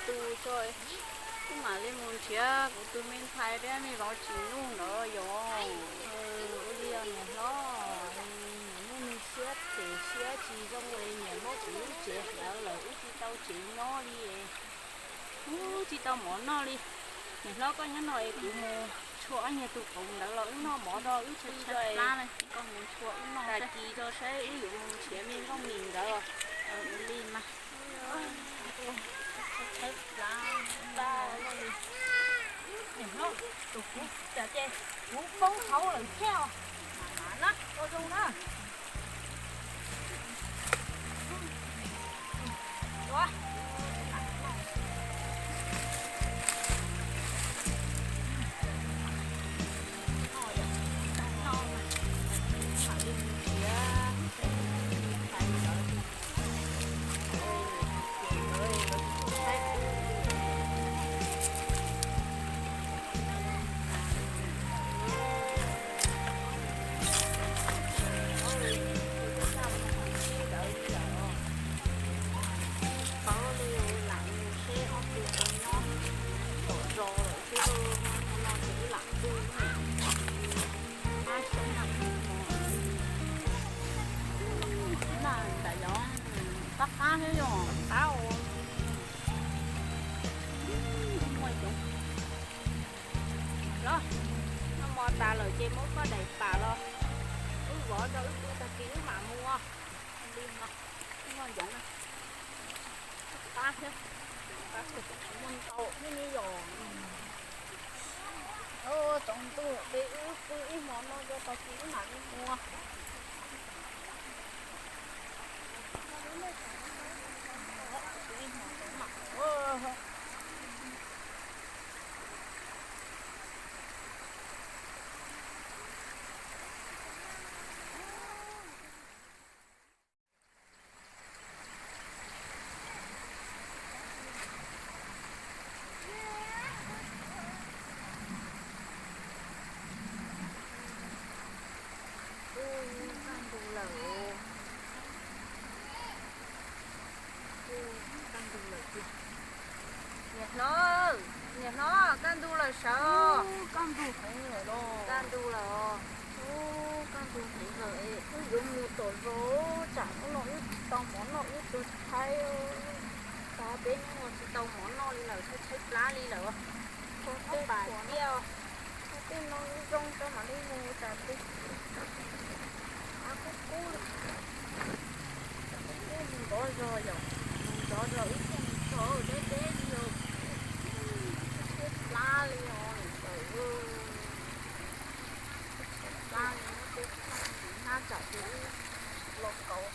Tu tso, kuv mam li mus nrhiav kuv tus me ntxhais thiab me vauv Tsim Nuj ntawd yom. Ua li os niam hlob, niam muaj me siab phem siab tsis zoo es niam muab kuv lub tsev hlawv lawm wb tsis tau tsev nyob li. Wb tsis tau mov noj li. Niam hlob koj nyob no es kuv mus tshuaj ob nyuag tus qoov ntawd los wb noj mov rau wb tshaib plab na. Koj mus tshuaj wb noj tag kis rau saib wb yuav mus nrhiav me nkauj mis ntawd. Li mas. Tshaib plab. Niam hlob, tus kuv cas ces kuv poob hauv lawm thiab os. Mam na, ua zoo na. Paub li lam mus seb ob tug puas nyob tom zos lawm xwb, hmo no ces wb lam pw. Qab xyoob na, na nram yov qab qab thiab yog qab os. Muaj cov los noj mov tas lawm ces muab koj daim pam los wb vov rau wb pw tag kis wb mam mus. Li no, muaj yoov na, qab thiab, qab thiab, muaj ntau thiab ne yom. Tsaus ntuj ces wb pw ib hmo no rau tag kis wb mam li mus. Ub, kaj ntug lawm. Ub, kaj ntug lawm tiag. Niam hlob, niam hlob, kaj ntug lawm sawv. Kaj ntug heev lawm los. Kaj ntug lawm os. Ub, kaj ntug heev lawm es wb yuav mus tom zos tsam hnub no wb tsis tau mov noj wb tuag tshaib. Tau peb hnub no tsis tau mov noj li lawm, tshaib tshaib plab li lawm. Thauj tej pas thiab, thauj tej no zoo rau mam li mus tsam twb kub kub li. Wb mus ntov zog yom, mus ntov zog wb thiaj mus txog deb deb li os. Tshaib plab li os niam ntxawm. Tshaib plab li, muab tej hnab tsam ces wb los kaus.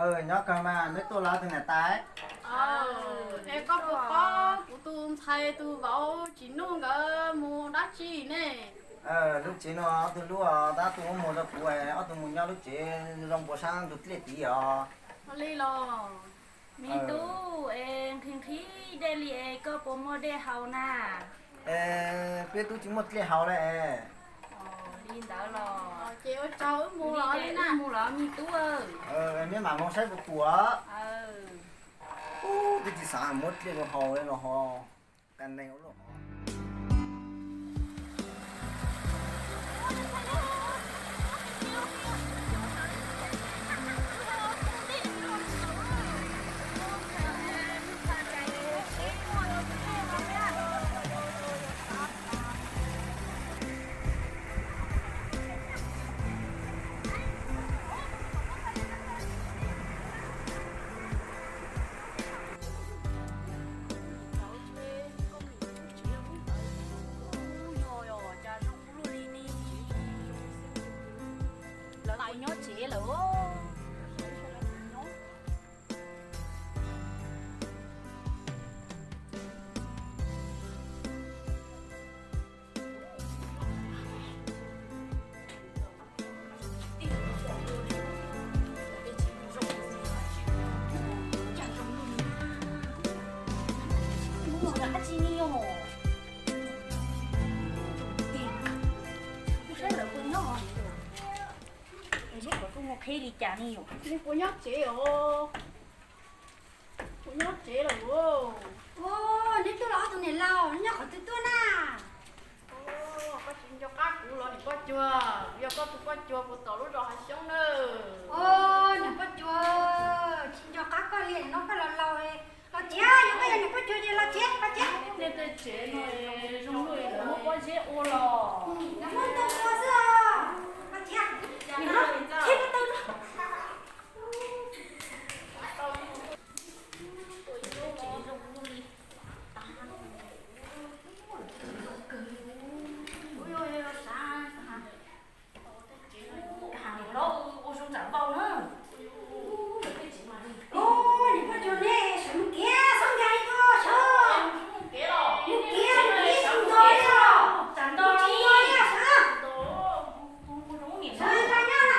Nyob kawg mas, neb tuaj los tus niam tais? Es koj puas paub kuv tus ntxhais tus vauv Tsim Nuj nkawd mus dab tsi ne? Lub tsev no ob tug lub, tab tus ua muag rau kuv, ob tug mus nyob lub tsev zoo puas sab ntug dlej tid os. Li los? Me tub, es nqhis nqhis dej li es koj puas muaj dej haus na? Peb tub tsis muaj dlej haus li. Li ntawd los ces ua tsaug, wb mus los me tub. Neb mam mus saib puas pom. Twb tsis xav muab dlej rau haus li los ho. Qas neeg ua luaj hov. Lawv puas nyob tsev lawm? Saib lawv puas nyob. Saib kom tuaj mus qhib li cas ne yom. Neb puas nyob tsev os? Puas nyob tsev lawm? Neb tuaj los ob tug niam laus, neb nyob qhov twg tuaj na? Koj tsis nco qab kuv los niam Poj Cuag? Kuv yog koj tus Poj Cuag puag tom lub zos Hav Xyoob nawb. Niam Poj Cuag, tsis nco qab koj li no, koj los laus los tsev, yog koj yog niam Poj Cuag ces los tsev, los tsev. Nej tej tsev no zoo li muab pob zeb ua los. Muab ntoo ua xwb os. Los tsev, nim no qhib pob tw no. Ua zoo tsam vau na. Niam Poj Cuag, nej sawv mus kev, xoob nkag li ko sawv. Mus kev, mus kev, mus kev, sawv ntog li os. Tsam ntog li os sawv. Sawv ntog nyob na.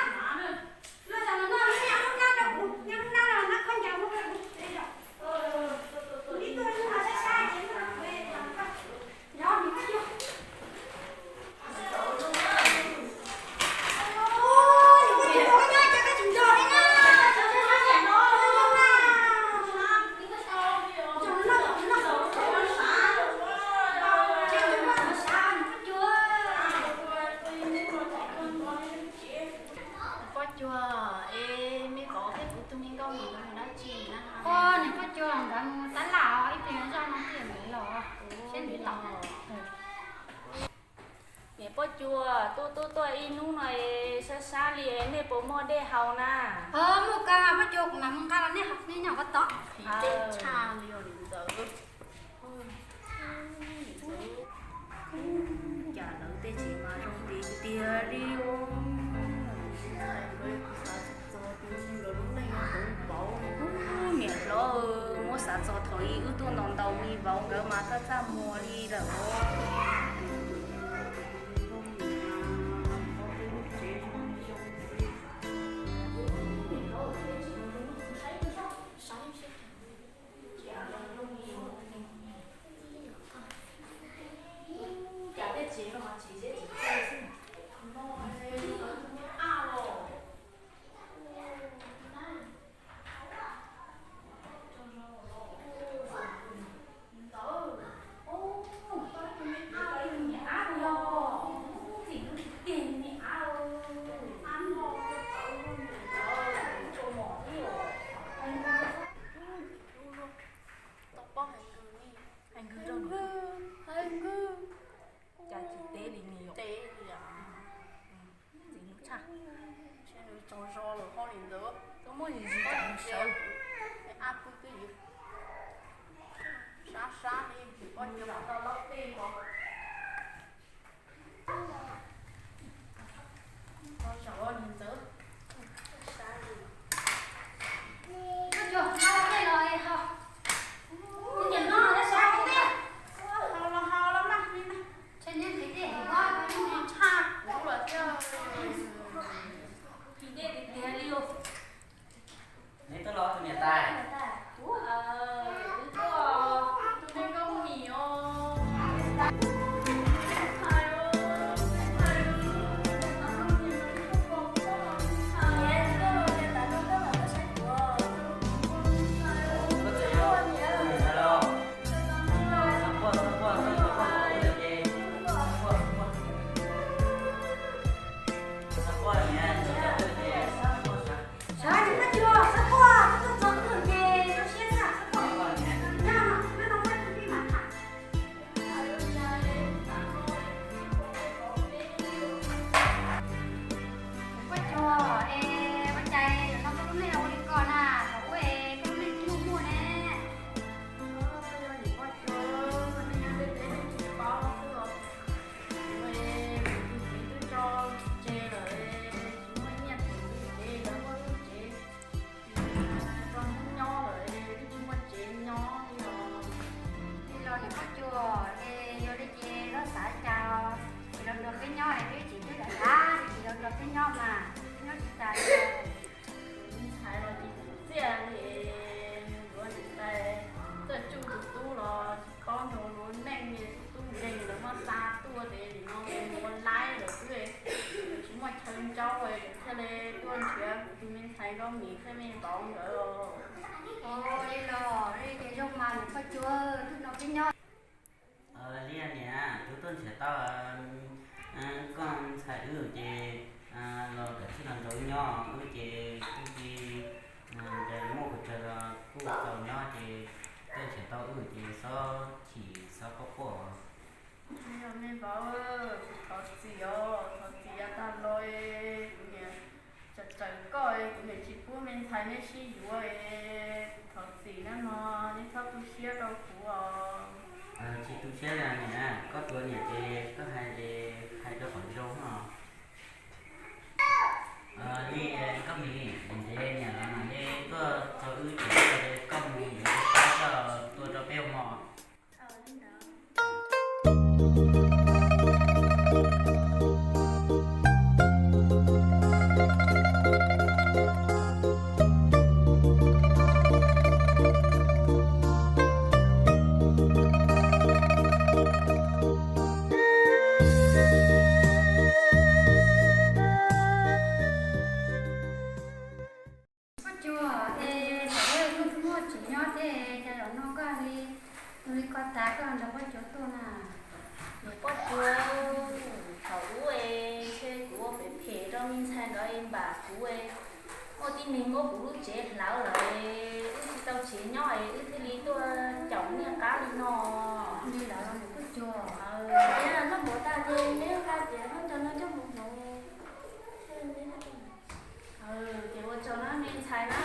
Los tsam no noj, nyob lub nab rau kuv, nyob lub nab no nab khaub ncaws mus rau kuv. Poj Cuag, es me vauv thiab kuv tus me nkauj mus dab tsi na? Niam Poj Cuag, nkawd mus tab laj os, ib pliag zoj no thiaj ntev los, seb ntev tau. Niam Poj Cuag, tuaj tuaj tuaj ib hnub no es sab sab li, nej puas muaj dej haus na? Muaj kawg mas Poj Cuag, kuv mam mus nqa los nej haus, nej nyob qhov tod. Qhib dej tshaj li os niam ntxawm. Cas lawv tej tsev mas zoo tiag tiag li os. Xav txog tus me nkawd lub neej no kuv vauv, niam hlob, muab xav txog thaum ub wb tuaj ntaus ntaus me vauv nkawd mas txaj txaj muag li lawm os. Tau paub hais nkws ne. Hais nkws, hais nkws. Cas tsis teb li ne yom? Teb li as. Ntxim hlub tshaj. Ntshe nws tsaug zog lawm ho li ntawd. Tau muaj zis zis tsam nws sawv. Ab pw twb ywv. Sab sab li, poj cuag tau laub tej ko. Tau tsam los nws ntxawv. Sab li. Koj miv thiab me vauv nkawd. Ua li los li ces zoo mas niam Paj Cuag, hnub no peb nyob. Li niam, kuv tuaj nrhiav tau koj ntxhais wb ces los kom txhij los nrog wb nyob, wb ces kuj tsis muaj pes tsawg los kuj tau nyob ces tuaj nrhiav tau wb ces xob chim xob quaj quaj. Yog me vauv, kuv thov txim os, thov txim yav tag los kuv niam txawm txawm koj, kuv niam tsis pub me ntxhais neb sib yuav, kuv thov txim nawb mog, neb txhob tu siab rau kuv os. Tsis tu siab li niam, koj tuav niam ces koj hais ces hais rau qhov zoo no. Li koj miv, ntev niam lawv mam li tuaj txog wb tsev, koj mus yuav ib qab coj tuaj rau peb ua mov. Paj Cuag, es thaum ub koj muaj tsis nyob thiab, cas zaum no koj li tus li ko tas koj nrog Paj Cuag tuaj na? Niam Paj Cuag, thaum ub es ntshe kuv ua phem phem rau me ntxhais nkawd es npam kuv es muaj tib neeg muab kuv lub tsev hlawv lawm, wb tsis tau tsev nyob es wb thiaj li tuaj caum niag qab li no. Li lawm niam Paj Cuag. Noj mov tas ces neb nqa tias noj cov no coj mus hmoov. Ces ua tsaug na me ntxhais na.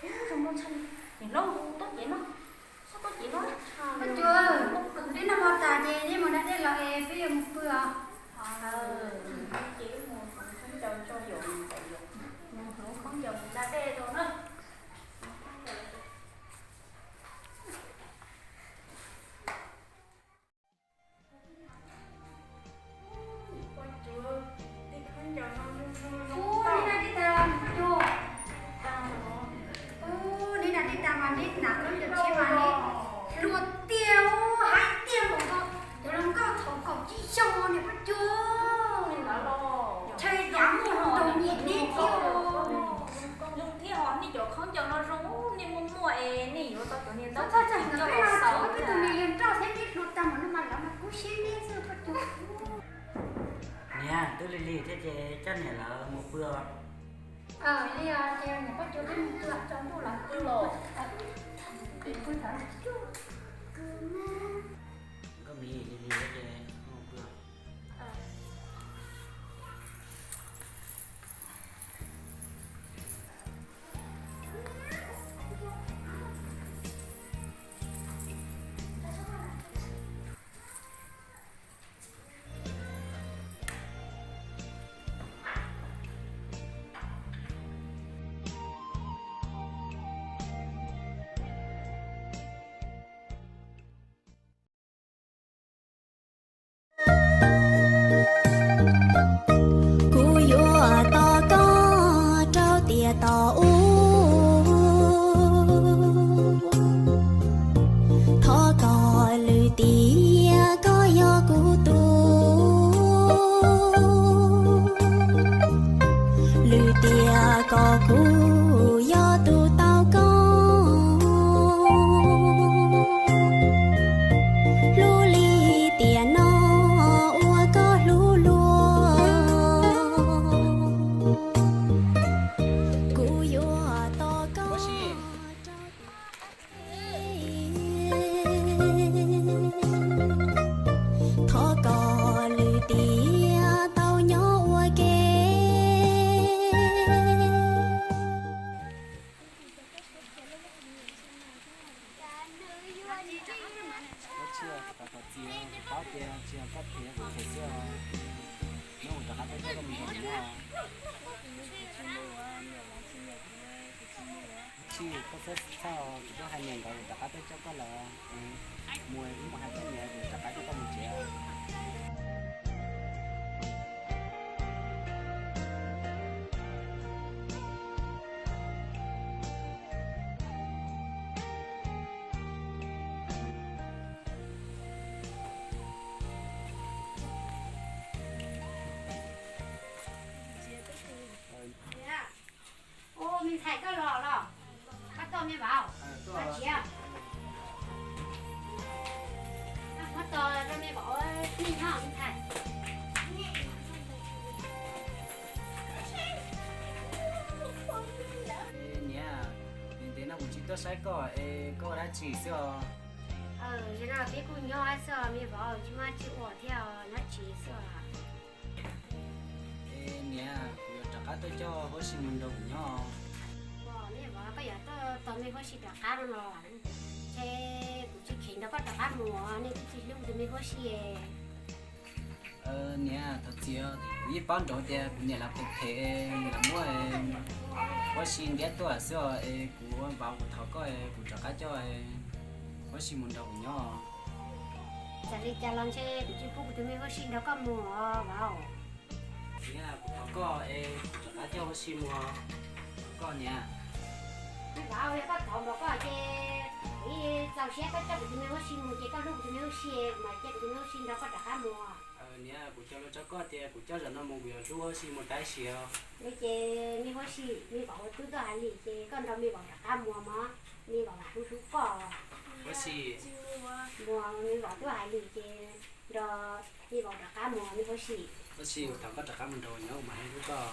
Niam hlob, tuaj ces no, tuaj ces no. Paj Cuag, neb noj mov tas ces neb mus da dej los es peb yuav mus pw os. Ces wb mus hloov khaub ncaws tso, yuav mus hloov khaub ncaws mus da dej rau na. Ub, neb da dej tag, Paj Cuag. Ub, neb da dej tag mas neb hnav khaub ncaws tshiab mas neb hluas tiag, haib tiag npaum nkaus cov hluas nkauj thaum kaum tsib xyoos niam Paj Cuag. Ntshai yav muaj hluas nraug nyiam neb thiab. Zoo thiab ho, nej cov khaub ncaws no zoo, nej muaj muaj es nej yuav tau cov niag ntaub txawv coj los xaws. Peb tus me yawg nrauj thiab neb hluas tag npaum no mas lawv mas kub siab neb xwb Paj Cuag. Niam, twb lig lig thiab ces coj niam lawv mus pw os. Li ces niam Paj Cuag peb mus pw tsaus ntuj lawm. Koj miv, lig lig thiab ces mus pw. Kuv yuav tos koj rau tiam tom ub, thov kom lwm tiam koj yog kuv tus, lwm tiam kom kuv yog tus tau koj. Hlub li tiam no uas koj hlub luag, kuv yuav tos koj rau tiam, thov kom lwm tiam tau nyob ua ke. Koj tsis, kuv paub tias tsis yog koj phem, kuv phem xwb os. Hnub kuv rov qab tuaj coj koj mus nrog kuv nyob. Tsis, koj txhob txhawj, kuv twb hais niam nkawd kuv rov qab tuaj coj koj lawm. Mus, wb mus hais koj niam kuv rov qab coj koj mus tsev. Ntxhais, koj los los? Koj tuaj me vauv, koj tsiv. Muab tso rau me vauv nej nyob ntxhais. Niam, ntev ntev no kuv tsis tuaj saib koj es koj ua dab tsi xwb os? Zaum no peb kuj nyob xwb os me vauv, tsis muaj dab tsi ua thiab os, nyob tsev xwb os. Es niam, kuv yuav rov qab tuaj coj huab si mus nrog kuv nyob. Nej vauv, koj yuav tuaj tos me huab si rov qab no los? Ntshe kuv tsis kheev nrog koj rov qab mus, nej twb tsis hlub tus me huab si. Niam, thov txim, kuv yeej paub nraud tias kuv niam lawv phem phem, lawv muab huab si ntiab tuaj xwb os, es kuv vauv kuv thov koj es kuv rov qab coj huab si mus nrog kuv nyob. Txawm li cas los ntshe kuv tsis pub kuv tus me huab si nrog koj mus os vauv. Niam, kuv thov koj es kuv rov qab coj huab si mus, koj niam. Me vauv, yog koj thov npaum koj ces kuv yeej txaus siab koj coj kuv tus me huab si mus, ces koj hlub kuv tus me huab si, kuv mam coj kuv tus me huab si nrog koj rov qab mus. Niam, kuv cog lus rau koj tias kuv coj zaum no mus kuv yuav hlub huab si mus tab sis os. Ces me huab si, me vauv twb tuaj hais li ces koj nrog me vauv rov qab mus mog, me vauv mam hlub hlub koj. Huab si, mus, me vauv twb hais li ces nrog me vauv rov qab mus me huab si. Huab si, kuv thov koj rov qab mus nrog kuv nyob kuv mam hlub hlub koj.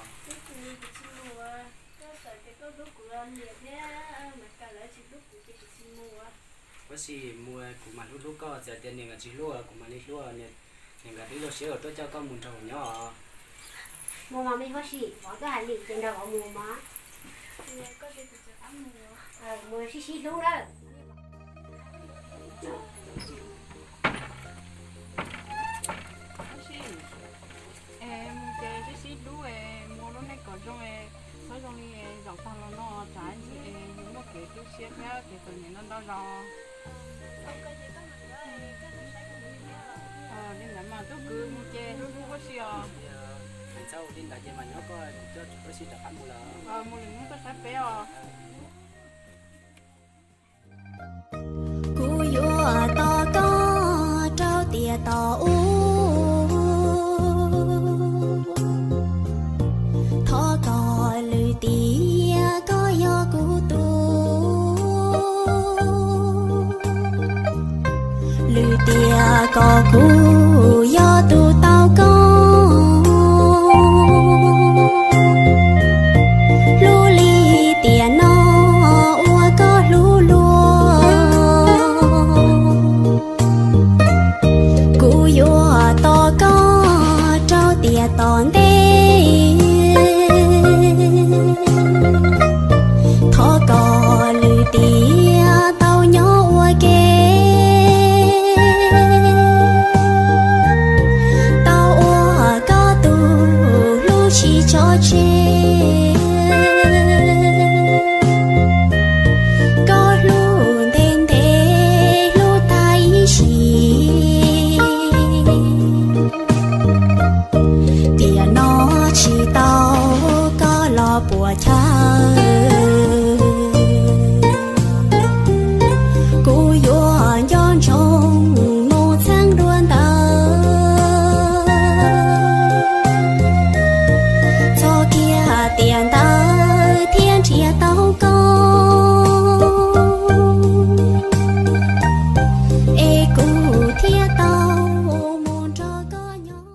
Huab si, mus kuv mam hlub hlub koj, txawm tias niam nkawd tsis hlub kuv mam li hlub, niam nkawd twb zoo siab uas tuaj coj koj mus nrog kuv nyob os. Mus mas me huab si, vauv twb hais li ces nrog vauv mus mas. Mus sib sib hlub lawm. Mus ces sib sib hlub, mus lub neej kom zoo, txhob zoo li zaum tag los no, tsam ib ntsis yus muaj kev tu siab thiab kev txom nyem ntau ntau zaus. Li ntawd mas tub kwv, mus ces hlub hlub huab si os. Li ntawd ces mas nyob koj, kuv coj huab si rov qab mus lawm. Mus lwm hnub tuaj saib peb os. Kuv yuav tos koj rau tiam tos ub, thov kom lwm tiam koj yog kuv tus, lwm tiam kom kuv yog tus tau koj. Hlub li tiam no uas koj hlub luag, kuv yuav tos koj rau tiam tom ntej. Thov kom lwm tiam tau nyob ua ke, tau ua koj tus hlub tsis tso tseg. Koj hlub ntev ntev hlub tag ib sim, tiam no tsis tau koj los puas chaw. Kuv yuav nco ntsoov mus txheeb dua ntawd, txog kiag tiam ntawd thiaj nrhiav tau koj, es kuv thiaj tau mus nrog koj nyob.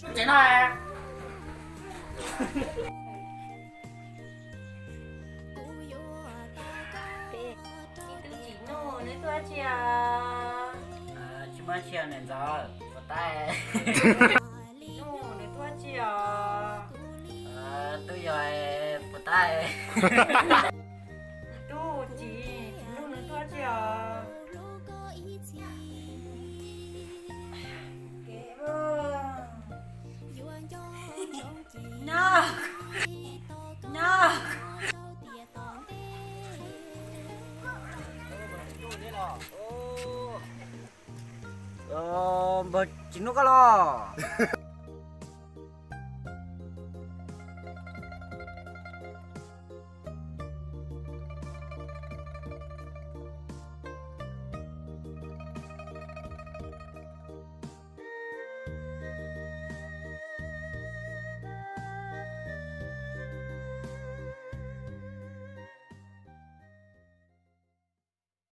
Tsev no. Tsis muaj tsi niam ntxawm, puas tab? Nuj, nws tuaj tsi os? Twb yog puas tab? Tub tsis, Nuj nws tuaj tsi os? No, no. Npawg Tsis Nuj koj los?